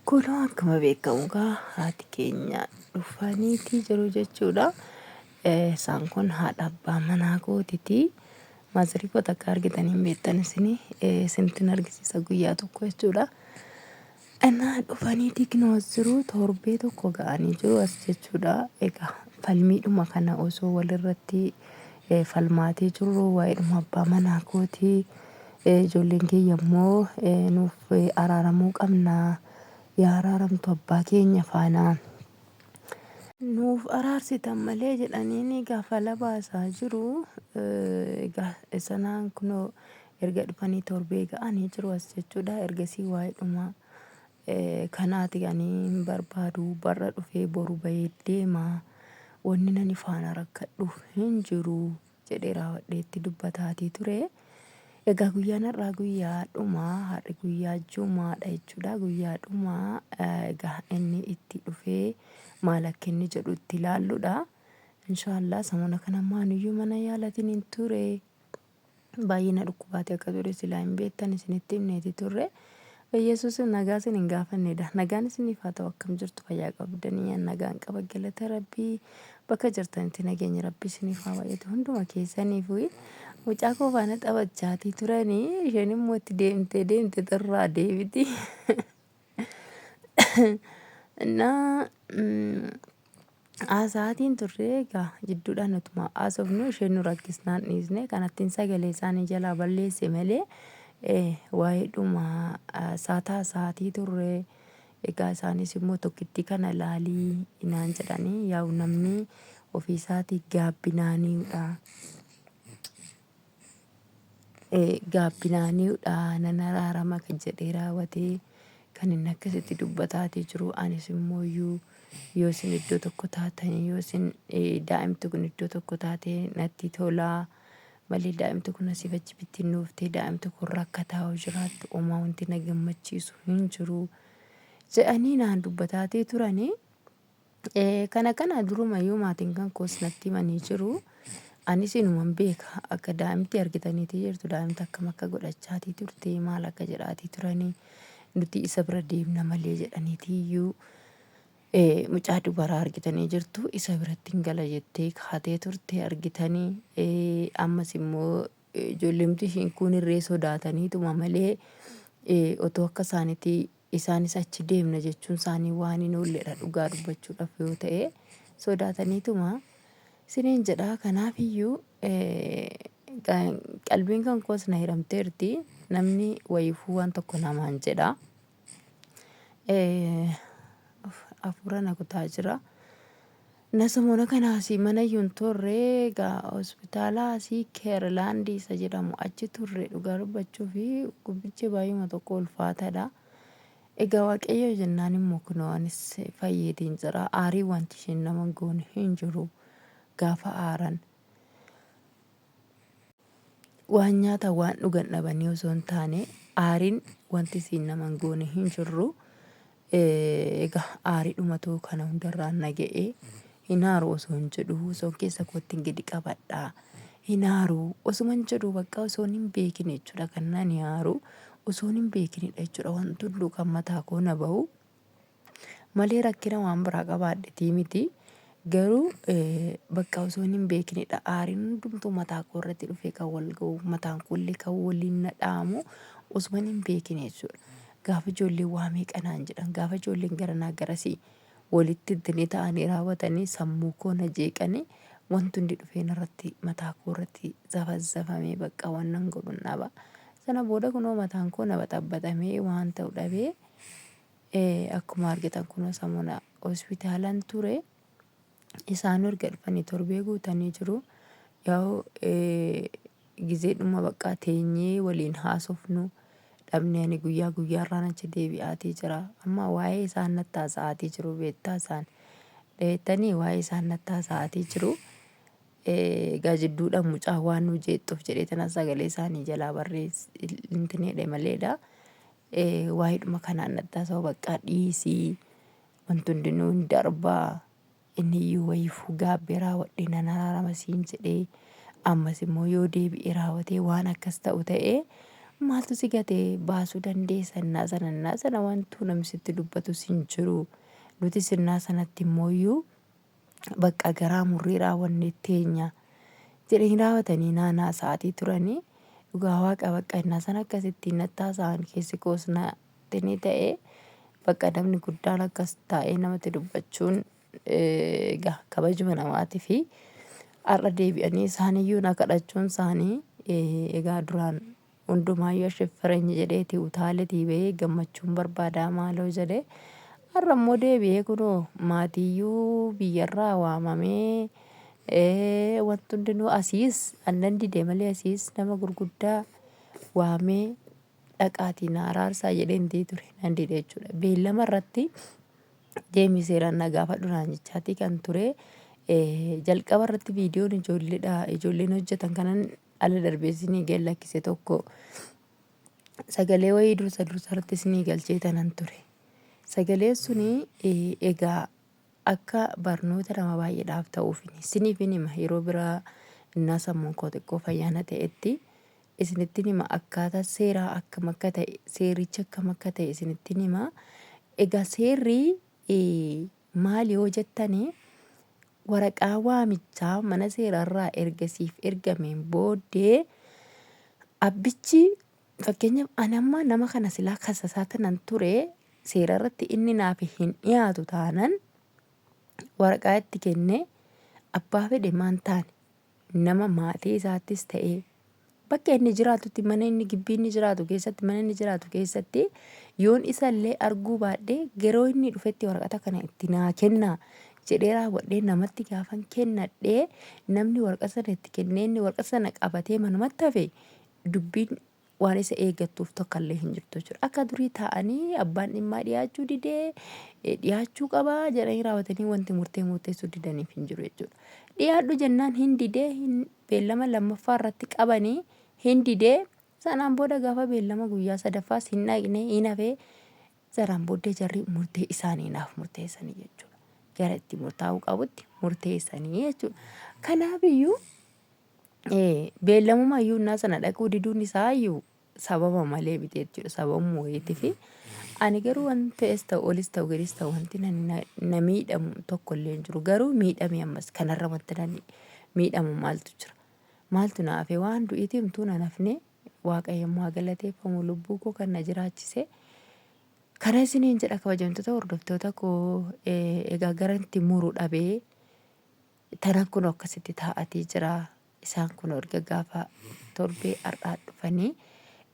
Kunoo akkuma beekamu egaa haati keenya dhufaniitii jiru jechuudha. Isaan kun haadha abbaa manaa kootiti. Maazarii koo takka argitanii hin beektan isinii isinittin argisiisa guyyaa tokko jechuudha. Innaa dhufaniitii kunoo as jiru torbee tokko ga'anii jiru as jechuudha. Egaa falmiidhuma kana osoo walirratti falmaatii jirru waa'eedhuma abbaa manaa kootii ijoolleen kiyya immoo nuuf araaramuu qabna yaa araaramtu abbaa keenya faana. Nuuf araarsitan malee jedhaniini egaa fala baasaa jiru. Egaa sanaan kunoo erga dhufanii torbee ga'anii jiru as jechuudha. Ergasii waa'eedhuma kanaati ani hin barbaadu barra dhufee boru bahee deema. Wanni nani faana rakkadhuuf hin jiru. jedhee raawwadhee itti dubbataatii ture. Egaa guyyaan har'aa guyyaa dhumaa har'i guyyaa jumaadha jechuudha. Guyyaa dhumaa egaa inni itti dhufee maal akka inni jedhu itti ilaalludha. Inshaallah samona kana maanuyyuu mana yaalatiin hin ture. Baay'ee na dhukkubaatee akka ture silaa hin beektan isinitti himneeti turre. Yesuusin nagaa isin hin gaafannedha. Nagaan isiniif haa ta'u akkam jirtu fayyaa qabdanii an nagaan qaba galata rabbii bakka jirtanitti nageenyi rabbii isiniif haa baay'atu hunduma keessaniif mucaa koo faana taphachaatii turanii isheen immoo itti deemtee deemte irraa deebiti. Innaa Haasa'aatiin turre egaa jidduudhaan utuma haasofnu isheen nu rakkisnaan dhiisne kanattiin sagalee isaanii jalaa balleesse malee waa'eedhuma saataa sa'aatii turre egaa isaanis immoo tokkittii kana laalii naan jedhanii yaa'u namni ofiisaatii gaabbinaaniidha. Gaabbinaaniidha nan araarama kan jedhee raawwatee kan inni akkasitti dubbataatii jiru anis immoo iyyuu yoo isin iddoo tokko taatanii yoo isin daa'imti kun iddoo tokko taatee natti tolaa malee daa'imti kun asiif achi bittinnooftee daa'imti kun rakkataa yoo jiraattu homaa wanti na gammachiisu hin jiru jedhanii naan dubbataatii turanii. Kana kana durumayyuu maatiin kan koos natti himanii jiru. Anis inuman beeka akka daa'imti argitaniitii jirtu daa'imti akkam akka godhachaatii turte maal akka jedhaatii turanii nuti isa bira deemna malee jedhaniitii iyyuu mucaa dubaraa argitanii jirtu isa biratti hin gala jettee kaatee turte argitanii ammas immoo ijoolleemti ishiin kun irree sodaataniituma malee otoo akka isaaniitii Isaanis achi deemna jechuun isaanii waan hin oolledha dhugaa dubbachuudhaaf yoo ta'e sodaataniituma isiniin jedha kanaaf iyyuu qalbiin kan koos na hiramteerti namni wayiifuu waan tokko namaan jedha. Hafuura na kutaa jira. Na samoona kana asii mana iyyuu hin turre egaa hospitaala asii Keerlaandii isa jedhamu achi turre dhugaa dubbachuu fi gubbichi baay'uma tokko ulfaataadha. Egaa Waaqayyo jennaan immoo kunoo anis fayyeetiin jira. Aarii wanti isheen nama hin goone hin jiru gaafa aaran. Waan nyaatan waan dhugan dhabanii osoo hin taane aariin wanti isiin nama hin goone hin jirru. Egaa aariidhumatu kana hundarraan na ga'e. Hin aaru osoo hin jedhu osoo keessa kootti hin gadi qabadha. Hin aaru osuma hin jedhu bakka osoo hin beekine jechuudha kan nani aaru osoo hin beekinidha jechuudha wanti hunduu kan mataa koo na bahu. Malee rakkina waan biraa qabaadhetii miti. Garuu bakka osoo hin beekinidha. Aariin hundumtuu mataa koo irratti dhufee kan wal ga'u mataan koollee kan waliin na dha'amu osuma hin beekine jechuudha. Gaafa ijoolleen waa meeqa naan jedhan gaafa ijoolleen garanaa garasii walitti intini ta'anii raawwatanii sammuu koo na jeeqanii wanti hundi dhufee narratti mataa koo irratti zafazzafamee bakka wannan godhun dhaba. Sana booda kunoo mataan koo na baxabbaxamee waan ta'u dhabee Akkuma argitan kunoo samona hospitaalan ture. Isaan erga dhufanii torbee guutanii jiru. Yaa'u gizeedhuma bakka teenyee waliin haasofnu dhabnee ani guyyaa guyyaarraan achi deebi'aatii jira. Amma waa'ee isaan natti haasa'aatii jiru beektaa isaan. Beektanii waa'ee isaan natti haasa'aatii jiru. Egaa jidduudhaan mucaa waan nu jeeqxuuf jedhee tana sagalee isaanii jalaa barreess intin jedhe maleedha. Waa'eedhuma kanaan natti haasa'u baqqaa dhiisii wanti hundinuu hin darbaa inni iyyuu wayiifuu gaabbee raawwadhee nan araarama siin jedhee ammas immoo yoo deebi'ee raawwatee waan akkas ta'u ta'ee Maaltu si gate baasuu dandeessa innaa sana innaa sana wantuu namni sitti dubbatus hin jiru. Nutis innaa sanatti immooyyuu bakka garaa murrii raawwannee teenya jedhanii raawwatanii naanaa sa'aatii turanii dhugaa waaqa bakka innaa sana akkasittiin natti haasa'an keessi koos natti ni ta'e bakka namni guddaan akkas taa'ee namatti dubbachuun egaa kabajuma namaatii fi har'a deebi'anii isaaniyyuu na kadhachuun isaanii egaa duraan Hundumaayyuu ashefferenyi jedheeti utaaletii ba'ee gammachuun barbaadaa maaloo jedhe. Har'a immoo deebi'ee kunoo maatiiyyuu biyyarraa waamamee wanti hundinuu asiis annan dide malee asiis nama gurguddaa waamee dhaqaatii na araarsaa jedheen tii ture nan dide jechuudha. Beellama irratti deemii seeraan na gaafadhu naan jechaatii kan ture. Jalqaba irratti viidiyoon ijoolleedha ijoolleen hojjetan kanan ala darbee isinii gad lakkise tokko sagalee wayii dursa dursa irratti isinii galchee tanan ture. Sagaleen suni egaa akka barnoota nama baay'eedhaaf ta'uuf isiniif hin hima yeroo biraa innaa sammuun koo xiqqoo fayyaana ta'etti isinittin hima akkaataa seeraa akkam akka ta'e seerichi akkam akka ta'e isinittin hima. Egaa seerri maali yoo jettani waraqaa waamichaa mana seeraarraa erga siif ergameen booddee abbichi fakkeenyaaf ani amma nama kana silaa kasasaa tanan ture seerarratti inni naaf hin dhiyaatu taanan waraqaa itti kennee abbaa fedhe maan taane nama maatii isaattis ta'ee bakka inni jiraatutti mana inni gibbii inni jiraatu keessatti mana inni jiraatu keessatti yoon isallee arguu baadhee yeroo inni dhufetti waraqata kana itti naa kennaa jedhee raawwadhee namatti gaafan kennadhee namni waraqata sana itti kennee inni waraqata sana qabatee manumatti hafe dubbiin waan isa eeggattuuf tokkallee hin jirtu jechuudha. Akka durii taa'anii abbaan dhimmaa dhiyaachuu didee dhiyaachuu qabaa jedhanii raawwatanii wanti murtee murteessuu didaniif hin jiru jechuudha. Dhiyaadhu jennaan hin didee hin beellama lammaffaa irratti qabanii hin didee sanaan booda gaafa beellama guyyaa sadaffaas hin dhaqne hin hafee sanaan booddee jarri murtee isaanii naaf murteessanii jechuudha. Gara itti murtaa'uu qabutti murteessanii jechuudha. Kanaaf iyyuu Beellamuma iyyuu innaa sana dhaquu diduun isaa iyyuu sababa malee miti jechuudha. Sababuma wayiiti fi ani garuu wanti ta'es ta'u olis ta'u gadis ta'u wanti na miidhamu tokko illee hin jiru. Garuu miidhamee ammas kanarra wanti na miidhamu maaltu jira? Maaltu na hafe? Waan du'iitii homtuu na hafne Waaqayyo immoo haa galateeffamu lubbuu koo kan na jiraachise. Kana isiniin jedha kabajamtoota hordoftoota koo egaa gara itti muru dhabee Tanan kunoo akkasitti taa'atii jira. Isaan kunoo erga gaafa torbee har'aa dhufanii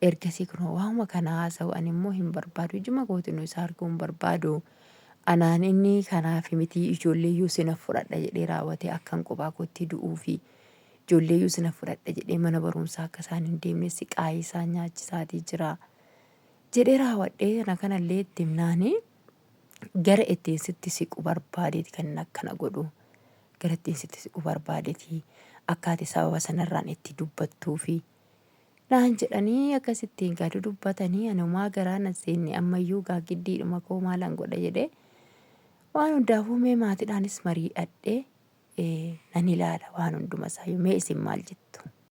ergasii kunoo waanuma kana haasa'u ani immoo hin barbaadu ijuma kootinuu isa arguu hin barbaadu. Anaan inni kanaaf miti ijoolleeyyuu sina fudhadha jedhee raawwatee akkan kophaa kootti du'uufi ijoolleeyyuu sina fudhadha jedhee mana barumsaa akka isaan hin deemne siqaayii isaan nyaachisaatii jira jedhee raawwadhee kana kanallee itti himnaanii. gara ittiin sitti siqu barbaadeeti kan inni akkana godhu. Gara ittiin sitti siqu barbaadeeti akka ati sababa sanarraan itti dubbattuufi. Naan jedhanii akkasittiin gadi dubbatanii ani homaa garaa nan seenne ammayyuu gaa giddiidhuma koo maalan godha jedhee waan hundaafuu mee maatiidhaanis mari'adhee nan ilaala waan hunduma isaayyuu mee isin maal jettu?